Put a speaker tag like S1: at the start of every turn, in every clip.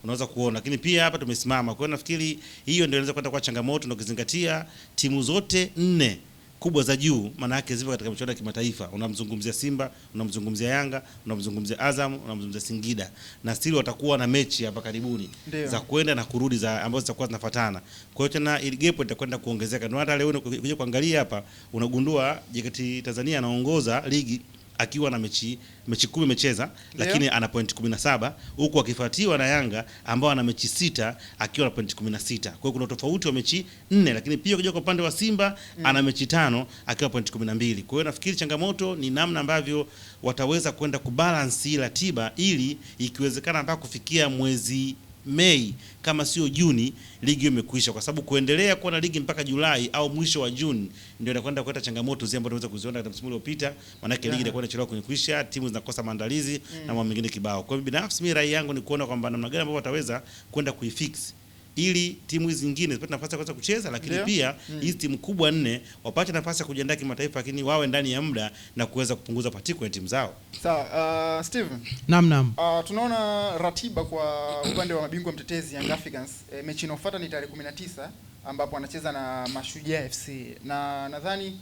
S1: Unaweza kuona, lakini pia hapa tumesimama. Kwa hiyo nafikiri hiyo ndio inaweza kwenda kwa changamoto, na ukizingatia timu zote nne kubwa za juu maana yake zipo katika michuano ya kimataifa. Unamzungumzia Simba, unamzungumzia Yanga, unamzungumzia Azam, unamzungumzia Singida, na still watakuwa na mechi hapa karibuni za kwenda na kurudi za ambazo zitakuwa zinafuatana. Kwa hiyo tena ile gap itakwenda kuongezeka. Ndio hata leo ukija kuangalia hapa unagundua JKT Tanzania anaongoza ligi akiwa na mechi 10 amecheza, lakini ana point 17, huku akifuatiwa na Yanga ambao ana mechi 6 akiwa na point 16. Kwa hiyo kuna tofauti wa mechi 4, lakini pia ukija kwa upande wa Simba ana mechi 5 akiwa point 12. Kwa hiyo nafikiri changamoto ni namna ambavyo wataweza kwenda kubalance hii ratiba ili ikiwezekana mpaka kufikia mwezi Mei kama sio Juni ligi imekwisha, kwa sababu kuendelea kuwa na ligi mpaka Julai au mwisho wa Juni ndio inakwenda kuleta changamoto zile ambazo tunaweza kuziona katika msimu uliopita. Maana ligi inakuwa inachelewa kwenye kuisha, timu zinakosa maandalizi na mambo mengine kibao. Kwa hiyo binafsi mimi rai yangu ni kuona kwamba namna gani ambavyo wataweza kwenda kuifix ili timu hizi zingine zipate nafasi ya kuweza kucheza, lakini pia hizi timu kubwa nne wapate nafasi ya kujiandaa kimataifa, lakini wawe ndani ya muda na kuweza kupunguza fatigue kwenye timu zao.
S2: Sawa, Steven.
S3: Naam, naam.
S2: Tunaona ratiba kwa upande wa mabingwa mtetezi Young Africans. Mechi inayofuata ni tarehe 19 ambapo anacheza na Mashujaa FC. Na nadhani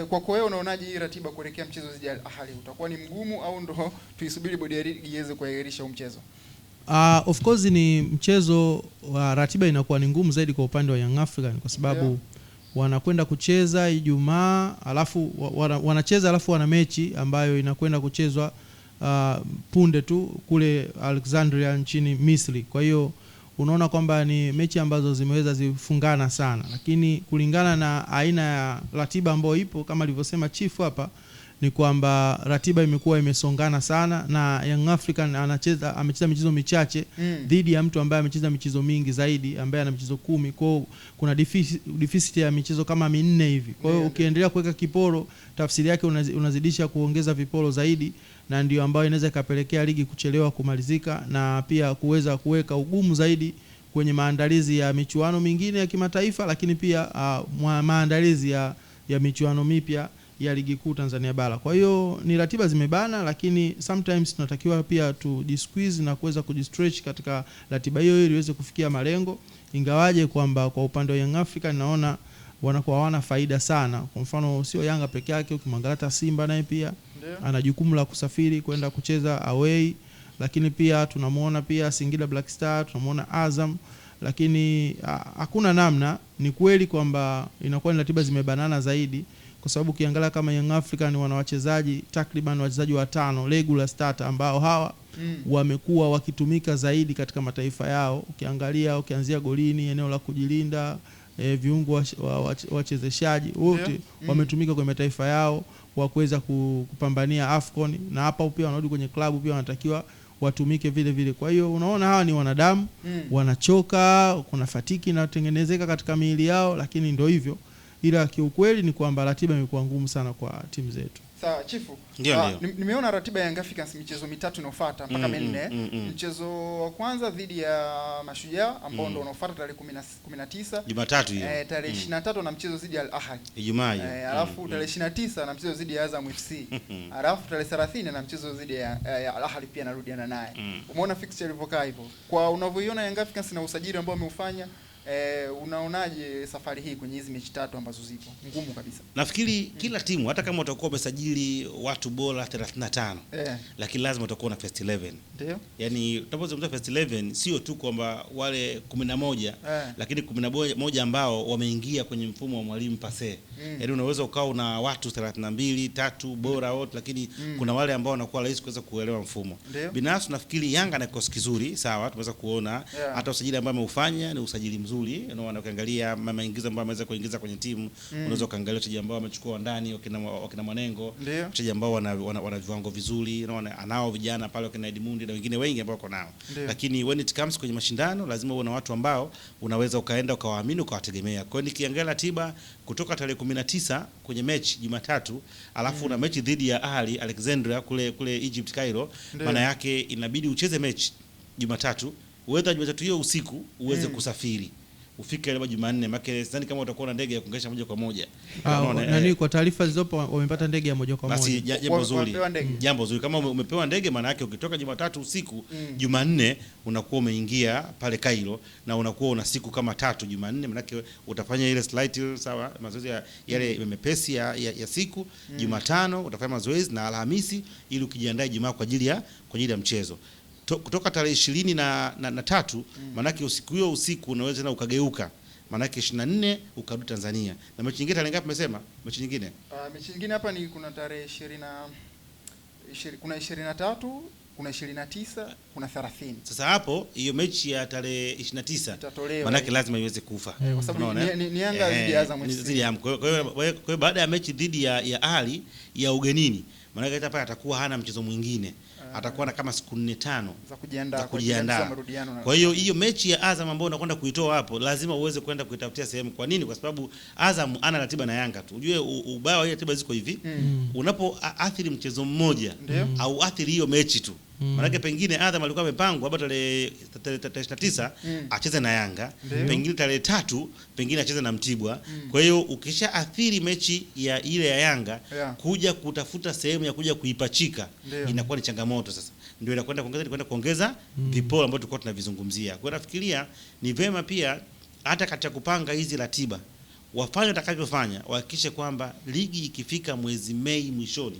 S2: kwako wewe unaonaje hii ratiba kuelekea mchezo dhidi ya Al Ahly? Utakuwa ni mgumu au ndo tuisubiri bodi ya ligi iweze kuahirisha huu mchezo?
S3: Of course ni mchezo wa ratiba inakuwa ni ngumu zaidi kwa upande wa Young African kwa sababu wanakwenda kucheza Ijumaa, alafu wanacheza alafu wana mechi ambayo inakwenda kuchezwa punde tu kule Alexandria nchini Misri. Kwa hiyo unaona kwamba ni mechi ambazo zimeweza zifungana sana, lakini kulingana na aina ya ratiba ambayo ipo kama alivyosema Chief hapa ni kwamba ratiba imekuwa imesongana sana, na Young African amecheza michezo michache dhidi ya mtu ambaye amecheza michezo mingi zaidi, ambaye ana michezo 10. Kwa hiyo kuna deficit ya michezo kama 4 hivi. Kwa hiyo ukiendelea kuweka kiporo, tafsiri yake unazidisha kuongeza viporo zaidi, na ndio ambayo inaweza ikapelekea ligi kuchelewa kumalizika na pia kuweza kuweka ugumu zaidi kwenye maandalizi ya michuano mingine ya kimataifa, lakini pia maandalizi ya michuano mipya ya ligi kuu Tanzania bara. Kwa hiyo ni ratiba zimebana, lakini sometimes tunatakiwa pia tujisqueeze na kuweza kujistretch katika ratiba hiyo ili iweze kufikia malengo, ingawaje kwamba kwa upande wa Young Africa naona wanakuwa hawana faida sana. Kwa mfano sio Yanga peke yake, ukimwangalia hata Simba naye pia ana jukumu la kusafiri kwenda kucheza away, lakini pia tunamuona pia Singida Black Star, tunamuona Azam, lakini hakuna namna. Ni kweli kwamba inakuwa ni ratiba zimebanana zaidi, kwa sababu ukiangalia kama Young African wana wachezaji takriban wachezaji 5 regular starter ambao hawa wamekuwa wakitumika zaidi katika mataifa yao. Ukiangalia ukianzia golini, eneo la kujilinda, viungo wachezeshaji wote wametumika kwenye mataifa yao wa kuweza kupambania AFCON, na hapa pia wanarudi kwenye klabu pia wanatakiwa watumike vile vile. Kwa hiyo unaona hawa ni wanadamu, wanachoka, kuna fatiki inatengenezeka katika miili yao, lakini ndio hivyo. Ila kiukweli ni kwamba ratiba imekuwa ngumu sana kwa timu zetu.
S2: Sawa Chifu.
S1: Ndio.
S2: Nimeona ratiba ya Young Africans michezo mitatu inayofuata mpaka minne. Mchezo wa kwanza dhidi ya Mashujaa ambao ndio unaofuata tarehe 19.
S1: Jumatatu hiyo.
S2: Tarehe 23 na mchezo dhidi ya Al Ahly.
S1: Ijumaa hiyo.
S2: Alafu tarehe 29 na mchezo dhidi ya Azam FC. Alafu tarehe 30 na mchezo dhidi ya Al Ahly pia narudiana naye. Umeona fixture ilivyokaa hivyo. Kwa unavyoiona Young Africans na usajili ambao wameufanya, unaonaje safari hii kwenye hizi mechi tatu ambazo zipo ngumu kabisa?
S1: Nafikiri kila timu hata kama utakuwa umesajili watu bora 35, lakini lazima utakuwa na first 11.
S2: Ndio.
S1: Yaani tunapozungumza first 11 sio tu kwamba wale 11, lakini 11 ambao wameingia kwenye mfumo wa mwalimu pase. Yaani unaweza ukawa una watu 32, 3 bora wote, lakini kuna wale ambao wanakuwa rahisi kuweza kuelewa mfumo. Binafsi nafikiri Yanga na kikosi kizuri, sawa, tumeweza kuona hata usajili ambao ameufanya ni usajili mzuri. Unaona, ukiangalia maingizo ambayo ameweza kuingiza kwenye timu, unaweza ukaangalia wachezaji ambao wamechukua ndani, wakina Mwanengo, wachezaji ambao wana viwango vizuri, unaona anao vijana pale wakina Edmund na wengine wengi ambao wako nao. Lakini when it comes kwenye mashindano lazima uwe na watu ambao unaweza ukaenda ukawaamini ukawategemea. Kwa hiyo nikiangalia ratiba kutoka tarehe 19 kwenye mechi Jumatatu, alafu una mechi dhidi ya Ahly Alexandria kule Egypt Cairo, maana yake inabidi ucheze mechi Jumatatu, uweze Jumatatu hiyo usiku uweze kusafiri. ufike labda Jumanne, maana sidhani kama utakuwa na ndege ya kuunganisha moja kwa moja.
S3: Nani, kwa taarifa zilizopo wamepata ndege ya moja kwa moja.
S1: Basi jambo zuri. Jambo zuri kama umepewa ndege, maana yake ukitoka Jumatatu usiku, Jumanne unakuwa umeingia pale Cairo na unakuwa una siku kama tatu Jumanne, maana yake utafanya ile slight, sawa, mazoezi yale mepesi ya siku. Jumatano utafanya mazoezi na Alhamisi ili ukijiandaa Ijumaa kwa ajili ya mchezo. Kutoka tarehe 23, manake usiku huo usiku unaweza tena ukageuka, manake 24 ukarudi Tanzania. Na mechi nyingine tarehe ngapi umesema? Mechi nyingine?
S2: Mechi nyingine hapa ni kuna tarehe 20, kuna 23, kuna 29, kuna 30.
S1: Sasa hapo hiyo mechi ya tarehe 29 manake lazima iweze kufa.
S2: Kwa sababu ni Yanga dhidi ya Azam FC.
S1: Dhidi ya Azam. Kwa hiyo baada ya mechi dhidi ya Ahly ya ugenini, manake hata pale atakuwa hana mchezo mwingine. Atakuwa na kama siku 4-5
S2: za kujiandaa.
S1: Kwa hiyo hiyo mechi ya Azam ambayo unakwenda kuitoa hapo lazima uweze kwenda kuitafutia sehemu. Kwa nini? Kwa sababu Azam ana ratiba na Yanga tu. Ujue ubaya wa ratiba ziko hivi. Unapoathiri mchezo mmoja au athiri hiyo mechi tu. Maana pengine Azam alikuwa amepangwa labda tarehe 29 acheze na Yanga, pengine tarehe 3 pengine acheze na Mtibwa. Kwa hiyo ukishaathiri mechi ya ile ya Yanga, kuja kutafuta sehemu ya kuja kuipachika inakuwa ni changamoto sasa. Ndio inakwenda kuongeza viporo ambavyo tulikuwa tunavizungumzia. Kwa hiyo nafikiria ni vema pia hata katika kupanga hizi ratiba wafanye watakavyofanya, wahakikishe kwamba ligi ikifika mwezi Mei mwishoni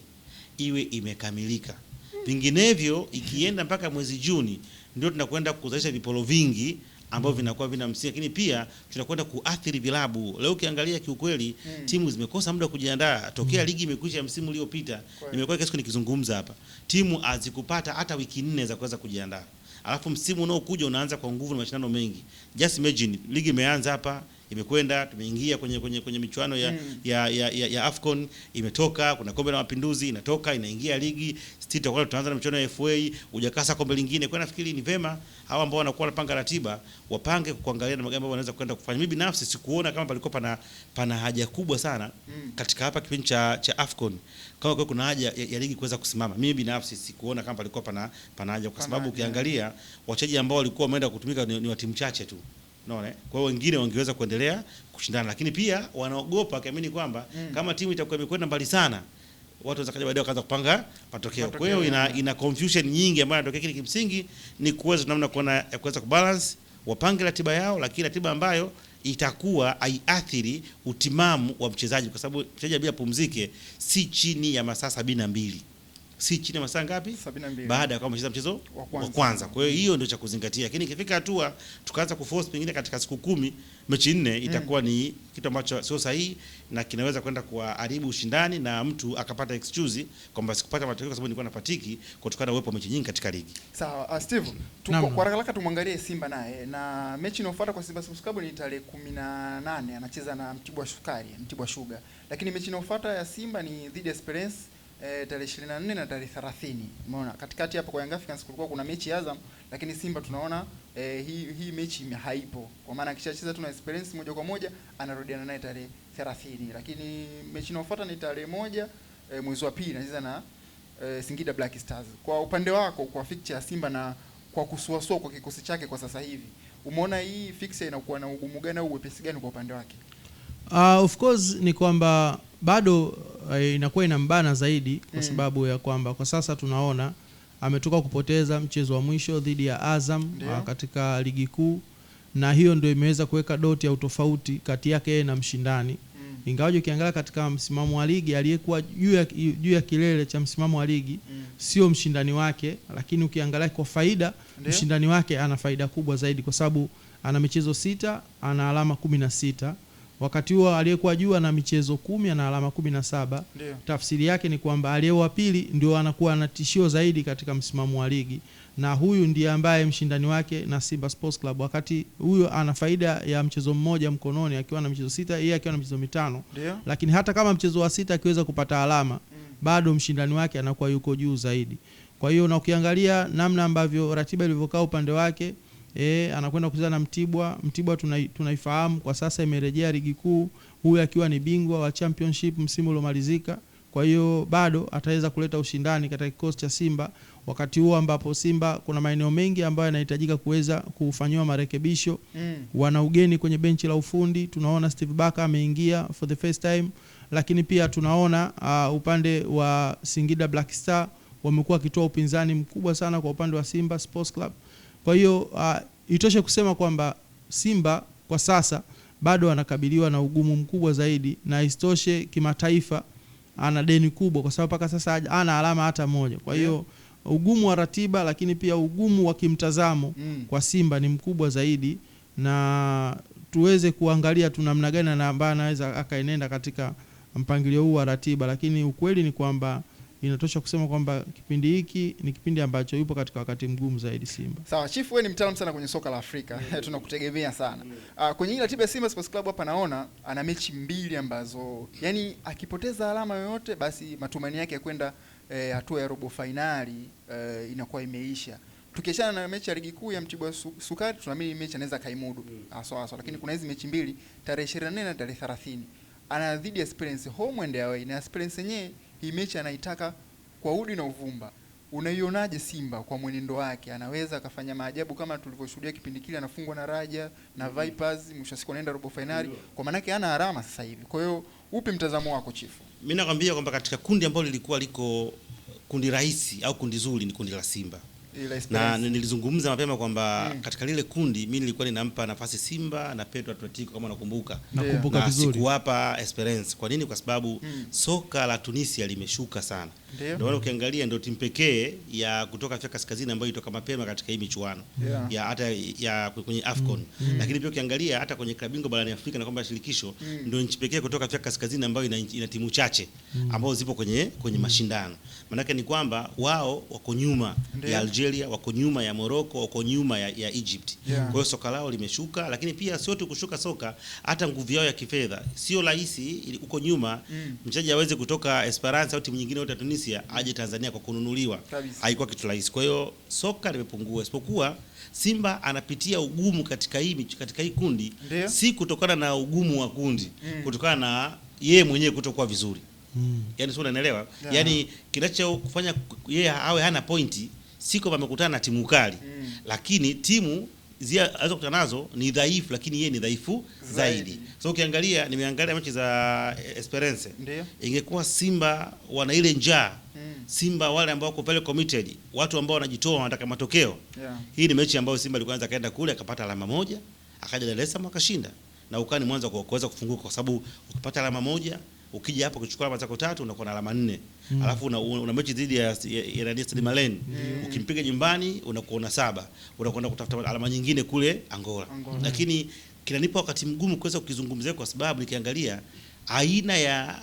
S1: iwe imekamilika. Vinginevyo ikienda mpaka mwezi Juni ndio tunakwenda kuzalisha viporo vingi ambavyo vinakuwa vina msingi, lakini pia tunakwenda kuathiri vilabu. Leo ukiangalia kiukweli timu zimekosa muda kujiandaa tokea ligi imekwisha msimu uliopita. Nimekuwa kesho nikizungumza hapa, timu hazikupata hata wiki 4 za kuweza kujiandaa. Alafu msimu unaokuja unaanza kwa nguvu na mashindano mengi. Just imagine ligi imeanza hapa, imekwenda, tumeingia kwenye michuano ya AFCON, imetoka, kuna kombe la mapinduzi, inatoka, inaingia ligi, sita kwa tunaanza na michuano ya FA, hujakasa kombe lingine. Kwa nafikiri ni vema hawa ambao wanakuwa wanapanga ratiba wapange kuangalia na mambo wanaweza kwenda kufanya. Mimi binafsi sikuona kama palikuwa pana haja kubwa sana katika hapa kipindi cha AFCON kama kuna haja ya ligi kuweza kusimama. Mimi binafsi sikuona kama palikuwa pana haja, kwa sababu ukiangalia wachezaji ambao walikuwa wameenda kutumika ni wa timu chache tu. Unaona? Kwa hiyo wengine wangeweza kuendelea kushindana, lakini pia wanaogopa kiamini kwamba kama timu itakuwa imekwenda mbali sana watu wanaweza kaja baadaye wakaanza kupanga matokeo. Kwa hiyo ina confusion nyingi ambayo inatokea. Kile kimsingi ni kuweza namna kuona ya kuweza kubalance, wapange ratiba yao, lakini ratiba ambayo itakuwa haiathiri utimamu wa mchezaji, kwa sababu mchezaji bila pumzike si chini ya masaa 72. Si chini ya masaa ngapi?
S2: 72.
S1: Baada ya kama mcheza mchezo wa kwanza. Kwa hiyo hiyo ndio cha kuzingatia. Lakini ikifika hatua tukaanza kuforce pengine katika siku 10 mechi 4 itakuwa ni kitu ambacho sio sahihi na kinaweza kwenda kuharibu ushindani na mtu akapata excuse kwamba sikupata matokeo kwa sababu nilikuwa nafatiki kutokana na uwepo wa mechi nyingi katika ligi.
S2: Sawa, Steve, kwa haraka tumwangalie Simba naye, na mechi inayofuata kwa Simba Sports Club ni tarehe 18 anacheza na Mtibwa Sukari, Mtibwa Sugar. Lakini mechi inayofuata ya Simba ni dhidi ya Esperance tarehe 24 na tarehe 30. Umeona katikati hapo kwa Young Africans kulikuwa kuna mechi ya Azam, lakini Simba tunaona hii mechi haipo. Kwa maana akishacheza tu na Esperance moja kwa moja anarudiana naye tarehe 30. Lakini mechi inayofuata ni tarehe 1 mwezi wa pili anacheza na Singida Black Stars. Kwa upande wako kwa fixture ya Simba na kwa kusuasua kwa kikosi chake kwa sasa hivi, umeona hii fixture inakuwa na ugumu gani au uwepesi gani kwa upande wake?
S3: Of course ni kwamba bado inakuwa inambana zaidi kwa sababu ya kwamba kwa sasa tunaona ametoka kupoteza mchezo wa mwisho dhidi ya Azam katika ligi kuu, na hiyo ndio imeweza kuweka doti ya utofauti kati yake yeye na mshindani. Ingawaje ukiangalia katika msimamo wa ligi aliyekuwa juu ya kilele cha msimamo wa ligi sio mshindani wake, lakini ukiangalia kwa faida mshindani wake ana faida kubwa zaidi kwa sababu ana michezo 6, ana alama 16. Wakati huo aliyekuwa juu ana michezo 10, ana alama 17. Tafsiri yake ni kwamba aliye wa pili ndio anakuwa ana tishio zaidi katika msimamo wa ligi, na huyu ndiye ambaye mshindani wake na Simba Sports Club, wakati huyo ana faida ya mchezo mmoja mkononi akiwa na michezo 6, yeye akiwa na michezo 5. Lakini hata kama mchezo wa 6 akiweza kupata alama bado mshindani wake anakuwa yuko juu zaidi. Kwa hiyo na ukiangalia namna ambavyo ratiba ilivyokaa upande wake, anakwenda kucheza na Mtibwa. Mtibwa tunaifahamu kwa sasa imerejea ligi kuu, huyu akiwa ni bingwa wa championship msimu uliomalizika. Kwa hiyo bado ataweza kuleta ushindani katika kikosi cha Simba. Wakati huo ambapo Simba kuna maeneo mengi ambayo yanahitajika kuweza kufanyiwa marekebisho. Wana ugeni kwenye benchi la ufundi, tunaona Steve Barker ameingia for the first time, lakini pia tunaona upande wa Singida Black Star wamekuwa wakitoa upinzani mkubwa sana kwa upande wa Simba Sports Club. Kwa hiyo itoshe kusema kwamba Simba kwa sasa bado anakabiliwa na ugumu mkubwa zaidi, na isitoshe kimataifa ana deni kubwa kwa sababu mpaka sasa hana alama hata moja. Kwa hiyo ugumu wa ratiba, lakini pia ugumu wa kimtazamo kwa Simba ni mkubwa zaidi, na tuweze kuangalia tu namna gani na ambaye anaweza akaenenda katika mpangilio huu wa ratiba, lakini ukweli ni kwamba inatosha kusema kwamba kipindi hiki ni kipindi ambacho yupo katika wakati mgumu zaidi Simba.
S2: Sawa, Chief, wewe ni mtaalamu sana kwenye soka la Afrika. Tunakutegemea sana. Kwenye hii ratiba ya Simba Sports Club hapa naona ana mechi mbili ambazo yani akipoteza alama yoyote basi matumaini yake ya kwenda hatua ya robo fainali inakuwa imeisha. Tukiachana na mechi ya ligi kuu ya Mtibwa Sukari, tunaamini mechi anaweza kaimudu haswa haswa, lakini kuna hizi mechi mbili tarehe 24 na tarehe 30. Ana dhidi ya Esperance home and away, na Esperance yenyewe hii mechi anaitaka kwa udi na uvumba. Unaionaje Simba kwa mwenendo wake? Anaweza akafanya maajabu kama tulivyoshuhudia kipindi kile anafungwa na Raja na Vipers, mwisho wa siku anaenda robo finali. Kwa maana yake hana alama sasa hivi. Kwa hiyo upi mtazamo wako Chifu?
S1: Mimi nakwambia kwamba katika kundi ambalo lilikuwa liko kundi rahisi au kundi zuri ni kundi la Simba.
S2: Ila
S1: Na
S2: Esperance.
S1: nilizungumza mapema kwamba katika lile kundi mimi nilikuwa ninampa nafasi Simba na Petro Atletico kama nakumbuka.
S3: Nakumbuka
S1: Na
S3: vizuri.
S1: sikuwapa Esperance. Kwa nini? Kwa sababu soka la Tunisia limeshuka sana.
S2: Ndio.
S1: Ndio maana ukiangalia ndio timu pekee ya kutoka Afrika Kaskazini ambayo ilitoka mapema katika hii michuano ya hata ya kwenye AFCON. Lakini pia ukiangalia hata kwenye klabu bingwa barani Afrika na kombe la shirikisho ndio nchi pekee kutoka Afrika Kaskazini ambayo ina timu chache ambazo zipo kwenye mashindano. Maanake ni kwamba wao wako nyuma ya Algeria, wako nyuma ya Morocco, wako nyuma ya Egypt. Kwa hiyo soka lao limeshuka, lakini pia sio tu kushuka soka, hata nguvu yao ya kifedha sio rahisi. Uko nyuma mchezaji aweze kutoka Esperance au timu nyingine yote ya Tunisia aje Tanzania kwa kununuliwa, haikuwa kitu rahisi. Kwa hiyo soka limepungua, isipokuwa Simba anapitia ugumu katika hii kundi.
S2: Ndiyo.
S1: Si kutokana na ugumu wa kundi, kutokana na yeye mwenyewe kutokuwa vizuri. Yaani sio, unanielewa? Yaani kinachofanya yeye awe hana pointi si kwamba amekutana na timu kali, lakini timu alizokutana nazo ni dhaifu, lakini yeye ni dhaifu zaidi. So ukiangalia, nimeangalia mechi za Esperance. Ingekuwa Simba wana ile njaa, Simba wale ambao wako very committed, watu ambao wanajitoa wanataka matokeo. Hii ni mechi ambayo Simba alikuwa anaweza kaenda kule akapata alama moja, akaja Dar es Salaam akashinda. Na ukani mwanzo kwa kuweza kufunguka, kwa sababu ukipata alama moja, ukija hapa kuchukua alama zako tatu unakuwa na alama 4. Alafu una mechi dhidi ya Stade Malien. Ukimpiga nyumbani unakuwa na 7. Unakwenda kutafuta alama nyingine kule Angola. Lakini kinanipa wakati mgumu kuweza kukizungumzia kwa sababu nikiangalia aina ya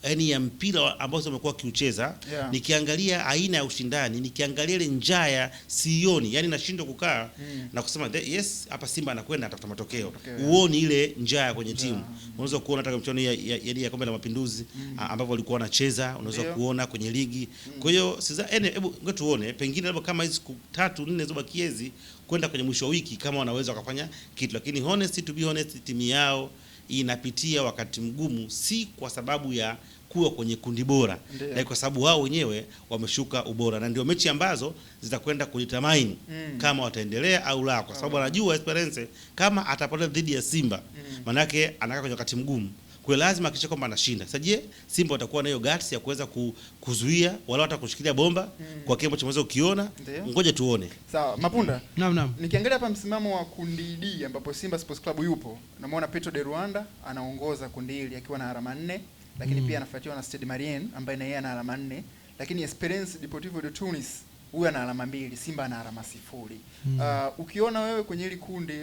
S1: yani ya mpira ambao wamekuwa kiucheza, nikiangalia aina ya ushindani, nikiangalia ile njaa ya sioni, yani nashindwa kukaa na kusema yes, hapa Simba anakwenda atafuta matokeo. Uoni ile njaa kwenye timu. Unaweza kuona hata mchuano ya Kombe la Mapinduzi ambapo walikuwa wanacheza, unaweza kuona kwenye ligi. Kwa hiyo sasa hebu ngoja tuone pengine labda kama hizi siku 3 4 zilizobakia hizi kwenda kwenye mwisho wa wiki kama wanaweza wakafanya kitu, lakini honest to be honest timu yao inapitia wakati mgumu, si kwa sababu ya kuwa kwenye kundi bora, lakini kwa sababu wao wenyewe wameshuka ubora, na ndio mechi ambazo zitakwenda kudetermine kama wataendelea au la, kwa sababu anajua Esperance kama atapoteza dhidi ya Simba manake anakaa kwenye wakati mgumu. Kwa hiyo lazima hakikishe kwamba anashinda. Sasa je, Simba watakuwa na hiyo guts ya kuweza kuzuia wala hata kushikilia bomba kwa kile ambacho unaweza ukiona? Ngoja tuone.
S2: Sawa, Mapunda.
S3: Naam.
S2: Nikiangalia hapa msimamo wa kundi D ambapo Simba Sports Club yupo, namuona Petro de Rwanda anaongoza kundi hili akiwa na alama 4, lakini pia anafuatiwa na Stade Malien ambaye na yeye ana alama 4, lakini Esperance Deportivo de Tunis huyu ana alama 2, Simba ana alama 0. Ukiona wewe kwenye hili kundi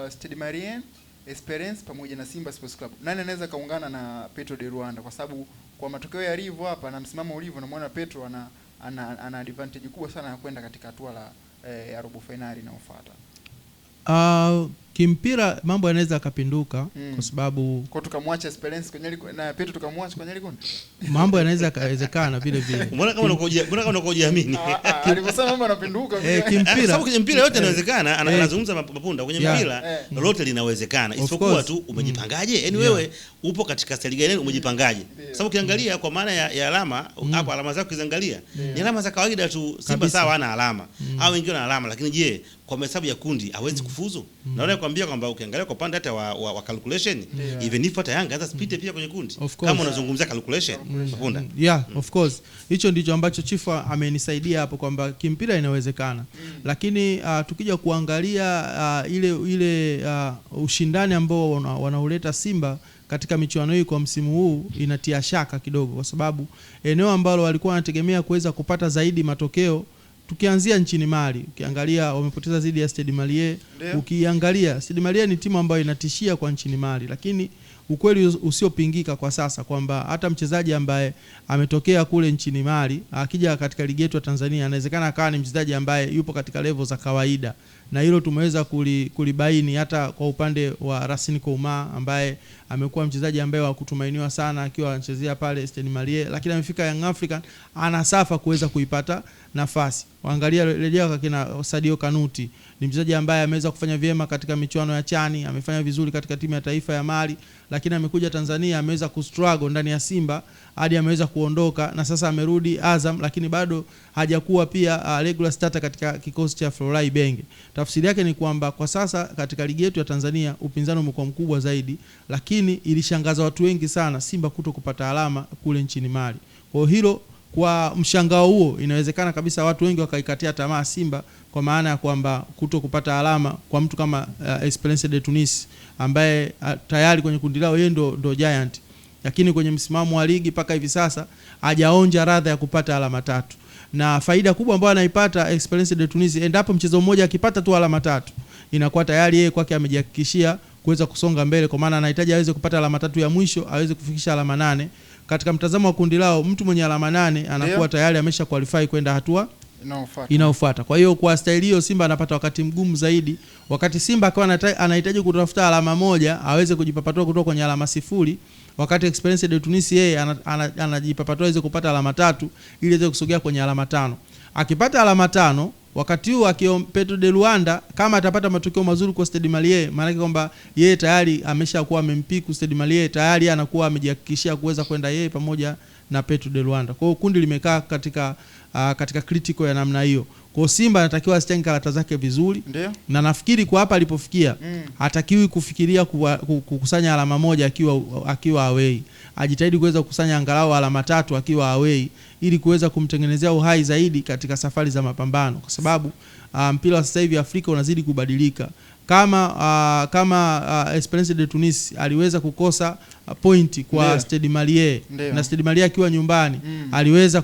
S2: Stade Malien, Esperance pamoja na Simba Sports Club, nani anaweza kaungana na Petro de Rwanda? Kwa sababu kwa matokeo yalivyo hapa na msimamo ulivyo, namuona Petro ana advantage kubwa sana ya kwenda katika hatua la ya robo finali inayofuata.
S3: Kimpira mambo yanaweza yakapinduka kwa sababu
S2: Kwa tukamwacha Esperance kwenye na Petro tukamwacha kwenye likundi.
S3: Mambo yanaweza yakawezekana vile vile.
S1: Mbona kama unakojiamini?
S2: Alivyosema mambo yanapinduka.
S3: Kimpira.
S1: Sababu kwenye mpira yote inawezekana, anazungumza Mapunda kwenye mpira lolote linawezekana. Isipokuwa tu umejipangaje? Yaani wewe upo katika staili gani, umejipangaje? Sababu ukiangalia kwa maana ya alama hapo, alama zako ukiziangalia ni alama za kawaida tu. Simba sawa ana alama, hao wengine wana alama, lakini je, kwa mahesabu ya kundi hawezi kufuzu? Naona kwambia kwamba ukiangalia kwa upande hata wa calculation, even if hata Yanga hata sipite pia kwenye kundi, kama unazungumzia calculation Mapunda.
S3: Yeah, of course. Hicho ndicho ambacho chifu amenisaidia hapo kwamba kimpira inawezekana. Lakini tukija kuangalia ile ushindani ambao wanauleta Simba katika michuano hii kwa msimu huu inatia shaka kidogo, kwa sababu eneo ambalo walikuwa wanategemea kuweza kupata zaidi matokeo, tukianzia nchini Mali, ukiangalia wamepoteza dhidi ya Stade Malien. Ukiangalia Stade Malien ni timu ambayo inatishia kwa nchini Mali, lakini ukweli usiopingika kwa sasa kwamba hata mchezaji ambaye ametokea kule nchini Mali akija katika ligi yetu ya Tanzania anawezekana akawa ni mchezaji ambaye yupo katika level za kawaida, na hilo tumeweza kulibaini hata kwa upande wa Racine Kouma ambaye amekuwa mchezaji ambaye wa kutumainiwa sana akiwa anachezea pale Stade Malien, lakini amefika Young African anasafa kuweza kuipata nafasi. Waangalia rejea kwa kina Sadio Kanuti, ni mchezaji ambaye ameweza kufanya vyema katika michuano ya Chani, amefanya vizuri katika timu ya taifa ya Mali, lakini amekuja Tanzania ameweza kustruggle ndani ya Simba hadi ameweza kuondoka na sasa amerudi Azam, lakini bado hajakuwa pia regular starter katika kikosi cha Florai Benge. Tafsiri yake ni kwamba kwa sasa katika ligi yetu ya Tanzania upinzani umekuwa mkubwa zaidi, lakini ilishangaza watu wengi sana Simba kuto kupata alama kule nchini Mali. Kwa hilo, kwa mshangao huo, inawezekana kabisa watu wengi wakaikatia tamaa Simba, kwa maana ya kwamba kuto kupata alama kwa mtu kama Esperance de Tunis ambaye tayari kwenye kundi lao yeye ndo giant, lakini kwenye msimamo wa ligi mpaka hivi sasa hajaonja radha ya kupata alama tatu. Na faida kubwa ambayo anaipata Esperance de Tunis, endapo mchezo mmoja akipata tu alama tatu, inakuwa tayari yeye kwake amejihakikishia kuweza kusonga mbele, kwa maana anahitaji aweze kupata alama tatu ya mwisho aweze kufikisha alama 8. Katika mtazamo wa kundi lao, mtu mwenye alama 8 anakuwa tayari amesha qualify kwenda hatua inayofuata. Kwa hiyo kwa staili hiyo Simba anapata wakati mgumu zaidi, wakati Simba akawa anahitaji kutafuta alama moja aweze kujipapatua kutoka kwenye alama 0, wakati Esperance de Tunis yeye anajipapatua aweze kupata alama 3 ili aweze kusogea kwenye alama 5. Akipata alama 5 wakati huu Petro de Luanda kama atapata matokeo mazuri kwa Stade Malien, maana yake kwamba yeye tayari ameshakuwa amempiku Stade Malien, tayari anakuwa amejihakikishia kuweza kwenda yeye pamoja na Petro de Luanda. Kwa hiyo kundi limekaa katika critical ya namna hiyo. Kwa hiyo Simba anatakiwa asitenge karata zake vizuri.
S2: Ndiyo.
S3: Na nafikiri kwa hapa alipofikia hatakiwi kufikiria kukusanya alama moja akiwa away. Ajitahidi kuweza kukusanya angalau alama 3 akiwa away ili kuweza kumtengenezea uhai zaidi katika safari za mapambano, kwa sababu mpira wa sasa hivi Afrika unazidi kubadilika. Kama Esperance de Tunis aliweza kukosa pointi kwa Stade Malien, na Stade Malien akiwa nyumbani aliweza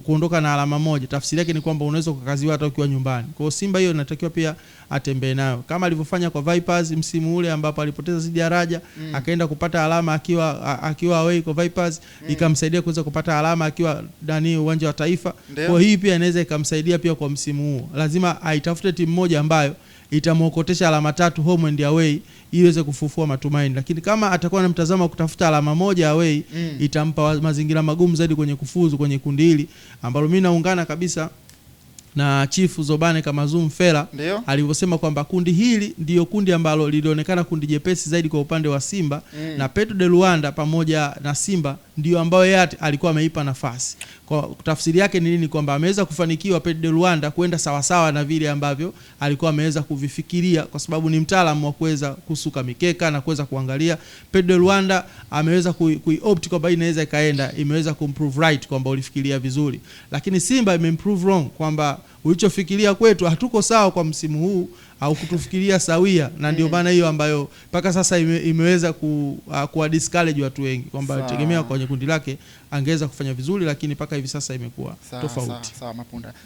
S3: kuondoka na alama moja, tafsiri yake ni kwamba unaweza kukaziwa hata ukiwa nyumbani. Kwa hiyo Simba hiyo inatakiwa pia atembee nayo kama alivyofanya kwa Vipers msimu ule ambapo alipoteza dhidi ya Raja, akaenda kupata alama akiwa away kwa Vipers, ikamsaidia kuweza kupata alama akiwa ndani uwanja wa Taifa. Kwa hii pia inaweza ikamsaidia pia kwa msimu huu. Lazima aitafute timu moja ambayo itamuokotesha alama 3 home and away ili iweze kufufua matumaini, lakini kama atakuwa na mtazamo wa kutafuta alama moja away itampa mazingira magumu zaidi kwenye kufuzu kwenye kundi hili ambalo mimi naungana kabisa na Chifu Zobane Kamazum Fela alivyosema kwamba kundi hili ndio kundi ambalo lilionekana kundi jepesi zaidi kwa upande wa Simba, na Petro de Luanda pamoja na Simba ndio ambayo yeye alikuwa ameipa nafasi. Kwa tafsiri yake ni nini? Kwamba ameweza kufanikiwa Petro de Luanda kwenda sawa sawa na vile ambavyo alikuwa ameweza kuvifikiria, kwa sababu ni mtaalamu wa kuweza kusuka mikeka na kuweza kuangalia. Petro de Luanda ameweza kui-opt kwamba inaweza ikaenda, imeweza kumprove right kwamba ulifikiria vizuri, lakini Simba imeimprove wrong kwamba ulichofikiria kwetu hatuko sawa kwa msimu huu au kutufikiria sawia, na ndio maana hiyo ambayo mpaka sasa imeweza kuwa discourage watu wengi kwamba tegemea kwenye kundi lake angeweza kufanya vizuri, lakini mpaka hivi sasa imekuwa tofauti.
S2: Sawa Mapunda.